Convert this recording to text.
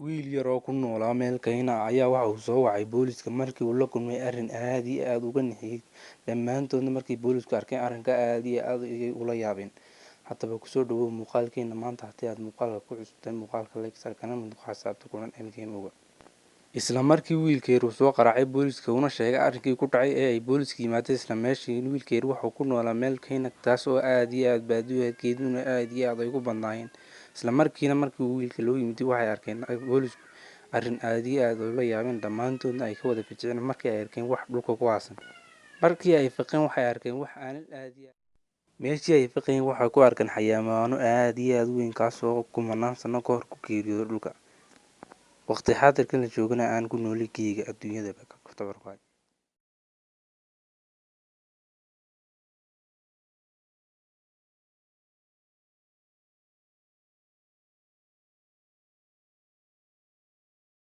Wiil yar oo ku noolaa meel kayna ah ayaa waxa uu soo wacay booliiska markii uu la kulmay arrin aad iyo aad uga nixiyay. Dhammaantoodna markii boolisku arkeen arrinka aad iyo aad ayay ula yaabeen. Haddaba kusoo dhawow muuqaalkeena maanta. Haddii aad muuqaalka ku cusubtahay, muuqaalka like saar, kana mid noqo xisaabta kulan MKMoga. Isla markii wiilka yar uu soo qaraacay booliiska una sheegay arrinkii ku dhacay ee ay booliiska yimaadeen isla meeshii, wiilka yar wuxuu ku noolaa meel kayna taas oo aad iyo aad baadiyo ahayd, geeduhuna aad iyo aad ay ugu badnaayeen. Isla markiina markii uu wiilka loo yimid, waxay arkeen boolisku arrin aad iyo aad ula yaabeen, dhammaantoodna ay ka wada fajiceen markii ay arkeen wax dhulka ku aasan. Markii ay faqeen, waxay arkeen wax aanan aad iyo meeshii ay faqeen waxay ku arkeen xayawaano aad iyo aad u weyn, kaasoo kumanaan sano ka hor ku geeriyooday dhulka. Waqti xaadirkan la joogana aan ku nooli geyiga adduunyadaba ka tabarkuhay.